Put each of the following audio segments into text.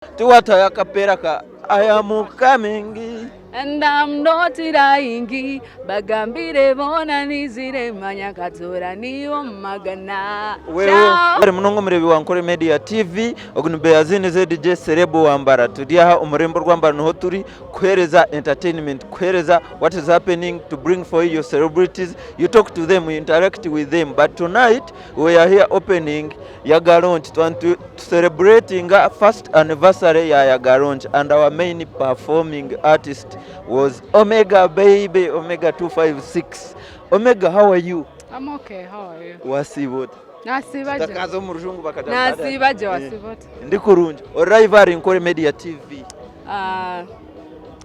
Tiwatayo akapeera ka I am coming. And I'm not lying bagambire boona nizire manya katora nibo magana. Wewe munonga omureebi wa Nkore Media TV ogu ni Beyazini ZJ Celeb Wambara turi aha omu rurembo rwambara niho turi kuheereza entertainment kuheereza what is happening to bring for you your celebrities you talk to them you interact with them but tonight We are here opening Yaga launch twantu celebrating first anniversary ya Yaga launch and our main performing artist was Omega baby Omega 256 Omega how are you? I'm okay, how are you? Wasiiba ota? Nasiiba gye. Tutakaza omu rujungu bakaja Nasiiba gye wasiiba ota? Ndi kurungi. Ori live ahari Nkore Media TV. Ah,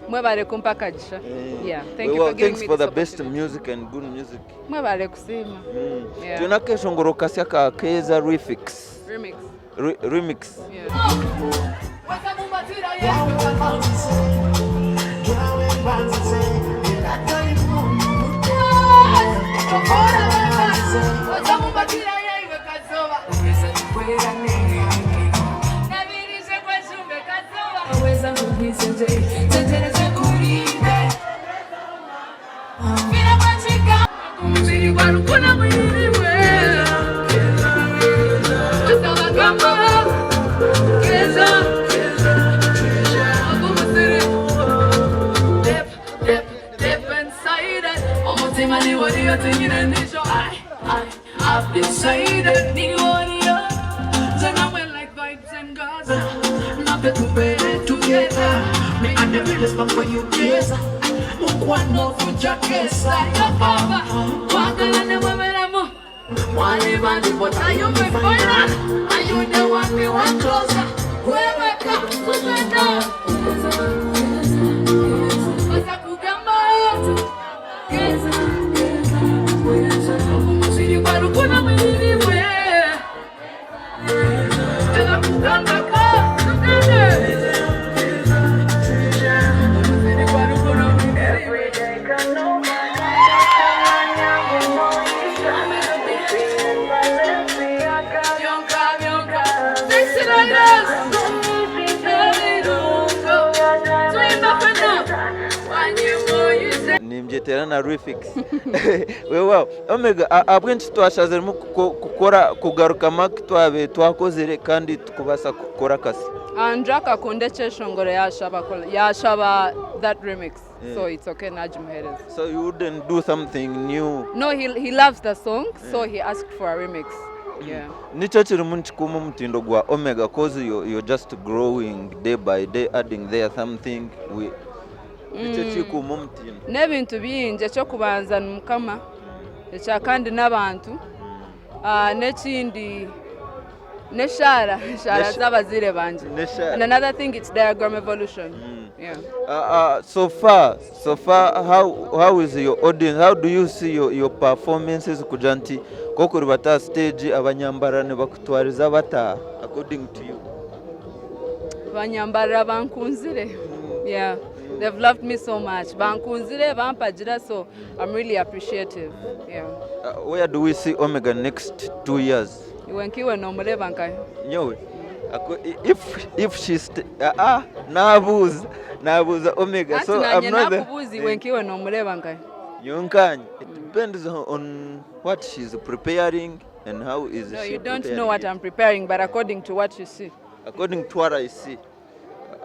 mwebale kumpa akagisha. Yeah, thank you Well, for giving thanks me for this the best opportunity. music and good music. Mwebale kusiima. Yeah. Twine akeshongoro kasya ka Keza Refix. Remix. Re, remix. Yeah. Nimbyetera na refix. Weewaawo Omega ahabw'enki twashaziremu kukora kugarukamu aku twabaire twakozire kandi tukubaasa kukora akasya? Andrew akakunda ekyeshongoro yashaba yashaba that remix so it's okay nagimuhereza. So you wouldn't do something new? No, he, he loves the song so he asked for a remix. Yeah. Nikyo kirimu nikikuuma omutindo gwa Omega cause you, you're just growing day by day adding there something we Nikyo ekikuuma omutindo. N'ebintu bingi eky'okubanza ni Mukama, ekya kandi n'abantu, ah, n'ekindi n'eshaara, eshaara z'abazaire bangye. N'eshaara. And another thing it's diagram evolution. Yeah. So far, so far how, how is your audience, how do you see your, your performances kugira nti nk'okuribata aha stage abanyambara nibakutwariza bata according to you? Banyambarira bankunzire. Yeah. They've loved me so much. Bankunzire, bampagira so I'm really appreciative. Yeah. Where do we see Omega next 2 years? Iwe nkiwe nomureeba nkahe? Nyowe if if she ah ah nabuuza nabuuza Omega so I'm not the nakubuuza iwe nkiwe nomureeba nkahe? Nyowe nkanye it depends on what she's preparing and how is No, she you don't preparing know what it. I'm preparing, but according to what you see. According to what I see,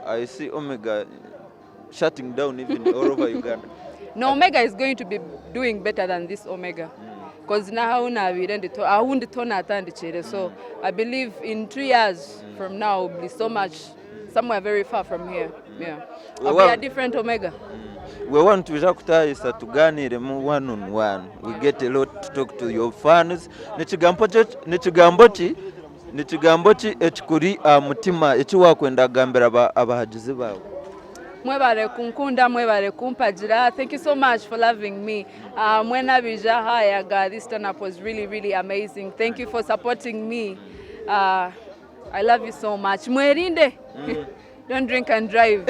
I see Omega shutting down even all over Uganda. No, Omega is going to be doing better than this Omega. Because now ahu ndi to ahu ndi to natandikire so I believe in 2 years from now will be so much somewhere very far from here. Yeah. I'll be a different Omega. Wewe nitwija kutahisa tuganiremu one on one. We get a lot to talk to your fans. Nikigambo ki nikigambo ki ekikuri aha mutima eki wakwenda kugambira abahagizi baawe? Mwebale kunkunda, mwebale kumpagira. Thank you so much for loving me. Mwena abija aha Yaga, this turn up was really really amazing. Thank you for supporting me. I love you so much. Mwerinde. Don't drink and drive.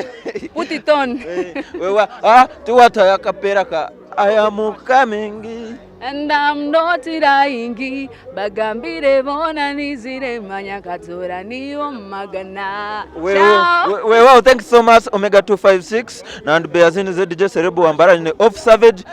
Put it on. Wewa ah tiwatayo akapeera ka I am coming. And I'm not lying, bagambire boona nizire manya nkatuura niiwe omu magana. Ciao! Weewaawo thanks so much Omega 256 and Beazini ZJ Cerebu Wambara nyine Off Savage.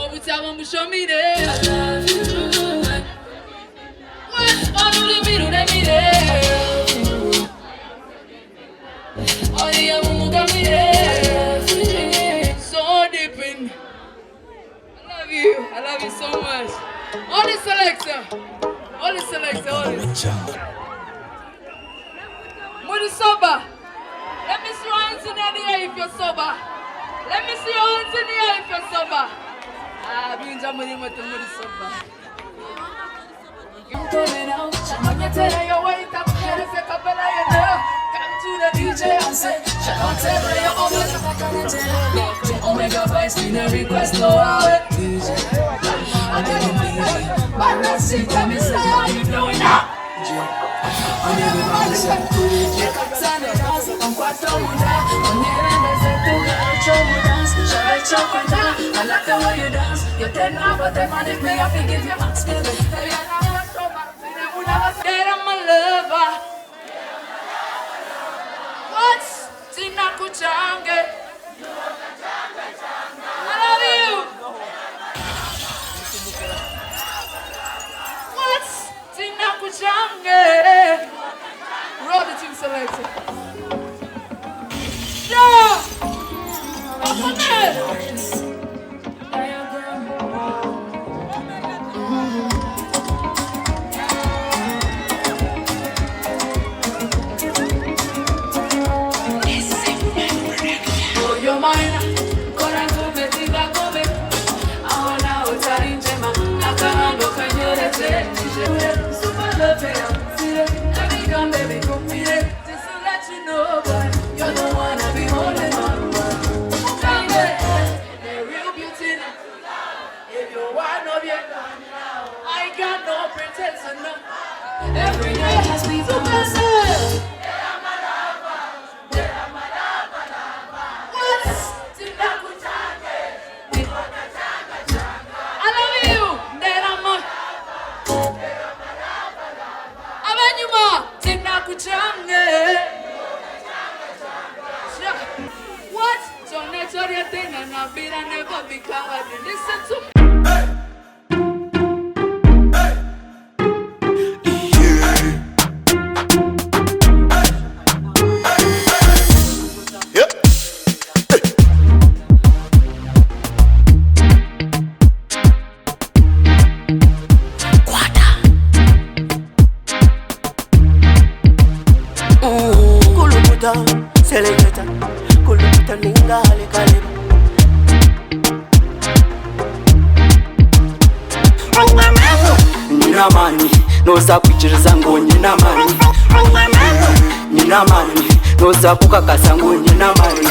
Obutabo mbushomire. Orurimi ruremire. Oriya mumugamire. So deep in. I love you. I love you so much. Only selector. Only selector. Only. Muri sober. Let me see your hands in the air if you're sober. Let me see your hands in the air if you're sober. Ah, binja muri moto muri sober. Omega Vice, we request no DJ. I tell you DJ, but let's see, tell me say how you doing now. I like the way you dance. You turn up, but the man if me, I forgive you, max. I'm a lover. What? Tina Kuchange. I love you. What? Tina Kuchange. Roll the team selector. Yeah. Open. I got no pretense, no. Every day has been so blessed. What? I love you. Nderama. Abanyuma. Tinakuchange. What? Johnny Johnny tena na bira never be covered. Listen to me. Kulukuta, seleketa, kulukuta ningale kaleba. Nyina amani, noza kwikiriza ngu nyina amani. Nyina amani, noza kukakasa ngu nyina amani.